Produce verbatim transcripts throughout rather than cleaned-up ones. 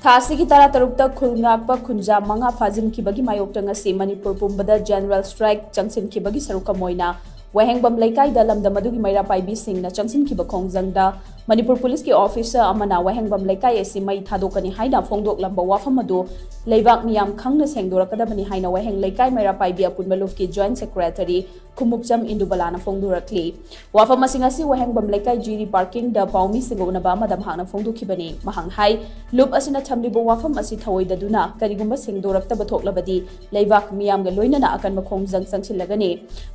ꯊꯥ ꯑꯁꯤꯒꯤ ꯇꯔꯥꯇꯔꯨꯛꯇ ꯈꯨꯜ ꯉꯥꯛꯄ ꯈꯨꯟꯖꯥ ꯃꯉꯥ ꯐꯥꯖꯤꯟꯈꯤꯕꯒꯤ ꯃꯥꯌꯣꯛꯇ ꯉꯁꯤ ꯃꯅꯤꯄꯨꯔ ꯄꯨꯝꯕꯗ ꯖꯦꯅꯔꯦꯜ ꯁ꯭ꯇ꯭ꯔꯥꯏꯛ ꯆꯪꯁꯤꯟꯈꯤꯕꯒꯤ ꯁꯔꯨꯛ ꯑꯃ ꯑꯣꯏꯅ ꯋꯥꯍꯦꯡꯕꯝ ꯂꯩꯀꯥꯏꯗ ꯂꯝꯗꯝ ꯑꯗꯨꯒꯤ ꯃꯩꯔꯥ ꯄꯥꯏꯕꯤꯁꯤꯡꯅ ꯆꯪꯁꯤꯟꯈꯤꯕ ꯈꯣꯡꯖꯪꯗ ꯃꯅꯤꯄꯨꯔ ꯄꯨꯂꯤꯁꯀꯤ ꯑꯣꯐꯤꯁꯥꯔ ꯑꯃꯅ ꯋꯥꯍꯦꯡꯕꯝ ꯂꯩꯀꯥꯏ ꯑꯁꯤ ꯃꯩ ꯊꯥꯗꯣꯛꯀꯅꯤ ꯍꯥꯏꯅ ꯐꯣꯡꯗꯣꯛꯂꯝꯕ ꯋꯥꯐꯝ ꯑꯗꯨ ꯂꯩꯕꯥꯛ ꯃꯤꯌꯥꯝ ꯈꯪꯅ ꯁꯦꯡꯗꯣꯔꯛꯀꯗꯕꯅꯤ ꯍꯥꯏꯅ ꯋꯥꯍꯦꯡ ꯂꯩꯀꯥꯏ ꯃꯩꯔꯥ ꯄꯥꯏꯕꯤ ꯑꯄꯨꯟꯕ ꯂꯨꯞꯀꯤ ꯖꯣꯏꯟꯠ ꯁꯦꯀ꯭ꯔꯦꯇꯔꯤ ꯈꯨꯃꯨꯛꯆꯝ ꯏꯟꯗꯨꯕꯂꯥꯅ ꯐꯣꯡꯗꯣꯔꯛꯂꯤ꯫ ꯋꯥꯐꯝ ꯑꯁꯤꯡ ꯑꯁꯤ ꯋꯥꯍꯦꯡꯕꯝ ꯂꯩꯀꯥꯏ ꯖꯤꯔꯤ ꯄꯥꯔꯀꯤꯡꯗ ꯄꯥꯎꯃꯤꯁꯤꯡꯒ ꯎꯅꯕ ꯑꯃꯗ ꯃꯍꯥꯛꯅ ꯐꯣꯡꯗꯣꯛꯈꯤꯕꯅꯤ꯫ ꯃꯍꯥꯛ ꯍꯥꯏ, ꯂꯨꯞ ꯑꯁꯤꯅ ꯊꯝꯂꯤꯕ ꯋꯥꯐꯝ ꯑꯁꯤ ꯊꯧꯑꯣꯏꯗꯗꯨꯅ ꯀꯔꯤꯒꯨꯝꯕ ꯁꯦꯡꯗꯣꯔꯛꯇꯕ ꯊꯣꯛꯂꯕꯗꯤ ꯂꯩꯕꯥꯛ ꯃꯤꯌꯥꯝꯒ ꯂꯣꯏꯅꯅ ꯑꯀꯟꯕ ꯈꯣꯡꯖꯪ ꯆꯪꯁꯤꯜꯂꯒꯅꯤ꯫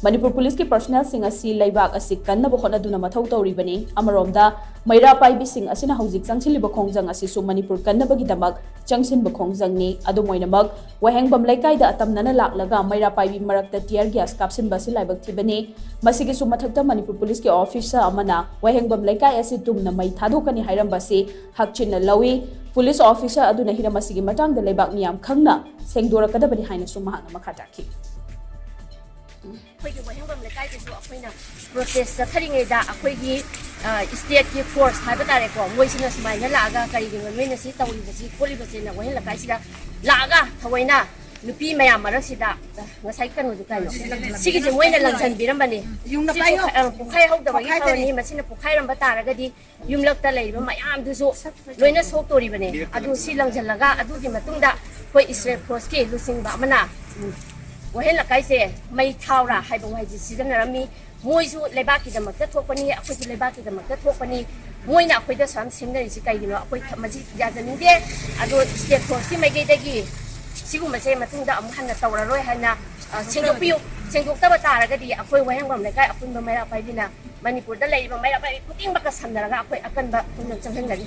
ꯃꯅꯤꯄꯨꯔ ꯄꯨꯂꯤꯁꯀꯤ ꯄꯔꯁꯣꯅꯦꯜꯁꯤꯡ ꯑꯁꯤ ꯂꯩꯕꯥꯛ ꯑꯁꯤ ꯀꯟꯅꯕ ꯍꯣꯠꯅꯗꯨꯅ ꯃꯊꯧ ꯇꯧꯔꯤꯕꯅꯤ꯫ ꯑꯃꯔꯣꯝꯗ, ꯃꯩꯔꯥ ꯄꯥꯏꯕꯤꯁꯤꯡ ꯑꯁꯤꯅ ꯍꯧꯖꯤꯛ ꯆꯪꯁꯤꯜꯂꯤꯕ ꯈꯣꯡꯖꯪ ꯑꯁꯤꯁꯨ ꯃꯅꯤꯄꯨꯔ ꯀꯟꯅꯕꯒꯤꯗꯃꯛ ꯆꯪꯁꯤꯟꯕ ꯈꯣꯡꯖꯪꯅꯤ꯫ ꯑꯗꯨꯝ ꯑꯣꯏꯅꯃꯛ, ꯋꯥꯍꯦꯡꯕꯝ ꯂꯩꯀꯥꯏꯗ ꯑꯇꯝꯅꯅ ꯂꯥꯛꯂꯒ ꯃꯩꯔꯥ ꯄꯥꯏꯕꯤ ꯃꯔꯛꯇ tear gas ꯀꯥꯞꯁꯤꯟꯕ ꯑꯁꯤ ꯂꯥꯏꯕꯛ ꯊꯤꯕꯅꯤ꯫ ꯃꯁꯤꯒꯤꯁꯨ ꯃꯊꯛꯇ ꯃꯅꯤꯄꯨꯔ ꯄꯨꯂꯤꯁꯀꯤ ꯑꯣꯐꯤꯁꯥꯔ ꯑꯃꯅ ꯋꯥꯍꯦꯡꯕꯝ ꯂꯩꯀꯥꯏ ꯑꯁꯤ ꯇꯨꯝꯅ ꯃꯩ ꯊꯥꯗꯣꯛꯀꯅꯤ ꯍꯥꯏꯔꯝꯕ ꯑꯁꯤ ꯍꯛꯆꯤꯟꯅ ꯂꯧꯏ꯫ ꯄꯨꯂꯤꯁ ꯑꯣꯐꯤꯁꯥꯔ ꯑꯗꯨꯅ ꯍꯤꯔꯝ ꯑꯁꯤꯒꯤ ꯃꯇꯥꯡꯗ ꯂꯩꯕꯥꯛ ꯃꯤꯌꯥꯝ ꯈꯪꯅ ꯁꯦꯡꯗꯣꯔꯛꯀꯗꯕꯅꯤ ꯍꯥꯏꯅꯁꯨ ꯃꯍꯥꯛꯅ ꯃꯈꯥ ꯇꯥꯈꯤ꯫ ꯑꯩꯈꯣꯏꯒꯤ ꯋꯥꯍꯦꯡꯕꯝ ꯂꯩꯀꯥꯏꯗꯁꯨ ꯑꯩꯈꯣꯏꯅ ꯄ꯭ꯔꯣꯇꯦꯁ ꯆꯠꯊꯔꯤꯉꯩꯗ ꯑꯩꯈꯣꯏꯒꯤ, ꯑ, ꯁ꯭ꯇꯦꯠꯀꯤ ꯐꯣꯔꯁ ꯍꯥꯏꯕ ꯇꯥꯔꯦꯀꯣ, ꯃꯣꯏꯁꯤꯅ ꯁꯨꯃꯥꯏꯅ ꯂꯥꯛꯑꯒ ꯀꯔꯤꯒꯤꯅꯣ ꯅꯣꯏꯅ ꯁꯤ ꯇꯧꯔꯤꯕꯁꯤ ꯈꯣꯠꯂꯤꯕꯁꯤꯅ ꯋꯥꯍꯦꯡ ꯂꯩꯀꯥꯏꯁꯤꯗ ꯂꯥꯛꯑꯒ ꯊꯑꯣꯏꯅ ꯅꯨꯄꯤ ꯃꯌꯥꯝ ꯃꯔꯛꯁꯤꯗ, ꯑ, ꯉꯁꯥꯏ ꯀꯩꯅꯣꯗꯨ ꯀꯩꯅꯣ? ꯁꯤꯒꯤꯁꯦ ꯃꯣꯏꯅ ꯂꯪꯁꯤꯟꯕꯤꯔꯝꯕꯅꯤ꯫ ꯁꯤ ꯄꯨꯈ-, ꯑ, ꯄꯨꯈꯥꯏꯍꯧꯗꯕꯒꯤ ꯐꯕꯅꯤ꯫ ꯃꯁꯤꯅ ꯄꯨꯈꯥꯏꯔꯝꯕ ꯇꯥꯔꯒꯗꯤ ꯌꯨꯝꯂꯛꯇ ꯂꯩꯔꯤꯕ ꯃꯌꯥꯝꯗꯨꯁꯨ ꯂꯣꯏꯅ ꯁꯣꯛꯇꯣꯔꯤꯕꯅꯦ꯫ ꯑꯗꯨ ꯁꯤ ꯂꯪꯁꯤꯜꯂꯒ ꯑꯗꯨꯒꯤ ꯃꯇꯨꯡꯗ ꯑꯩꯈꯣꯏ ꯁ꯭ꯇꯦꯠ ꯐꯣꯔꯁꯀꯤ ꯂꯨꯆꯤꯡꯕ ꯑꯃꯅ, ꯎꯝ, ꯋꯥꯍꯦꯡ ꯂꯩꯀꯥꯏꯁꯦ ꯃꯩ ꯊꯥꯎꯔꯥ ꯍꯥꯏꯕ ꯋꯥꯍꯩꯁꯦ ꯁꯤꯖꯤꯟꯅꯔꯝꯃꯤ꯫ ꯃꯣꯏꯁꯨ ꯂꯩꯕꯥꯛꯀꯤꯗꯃꯛꯇ ꯊꯣꯛꯄꯅꯤ, ꯑꯩꯈꯣꯏꯁꯨ ꯂꯩꯕꯥꯛꯀꯤꯗꯃꯛꯇ ꯊꯣꯛꯄꯅꯤ꯫ ꯃꯣꯏꯅ ꯑꯩꯈꯣꯏꯗ ꯁꯨꯃꯥꯏꯅ ꯁꯦꯝꯅꯔꯤꯁꯤ ꯀꯩꯒꯤꯅꯣ? ꯑꯩꯈꯣꯏ ꯊ-, ꯃꯁꯤ ꯌꯥꯖꯅꯤꯡꯗꯦ꯫ ꯑꯗꯣ ꯁ꯭ꯇꯦꯠ ꯐꯣꯔꯁꯀꯤ ꯃꯥꯏꯀꯩꯗꯒꯤ ꯁꯤꯒꯨꯝꯕꯁꯦ ꯃꯇꯨꯡꯗ ꯑꯃꯨꯛ ꯍꯟꯅ ꯇꯧꯔꯔꯣꯏ ꯍꯥꯏꯅ, ꯑ, ꯁꯦꯡꯗꯣꯛꯄꯤꯌꯨ꯫ ꯁꯦꯡꯗꯣꯛꯇꯕ ꯇꯥꯔꯒꯗꯤ ꯑꯩꯈꯣꯏ ꯋꯥꯍꯦꯡꯕꯝ ꯂꯩꯀꯥꯏ ꯑꯄꯨꯟꯕ ꯃꯩꯔꯥ ꯄꯥꯏꯕꯤꯅ ꯃꯅꯤꯄꯨꯔꯗ ꯂꯩꯔꯤꯕ ꯃꯩꯔꯥ ꯄꯥꯏꯕꯤ ꯈꯨꯗꯤꯡꯃꯛꯀ ꯁꯝꯅꯔꯒ ꯑꯩꯈꯣꯏ ꯑꯀꯟꯕ ꯈꯣꯡꯖꯪ ꯆꯪꯍꯟꯒꯅꯤ꯫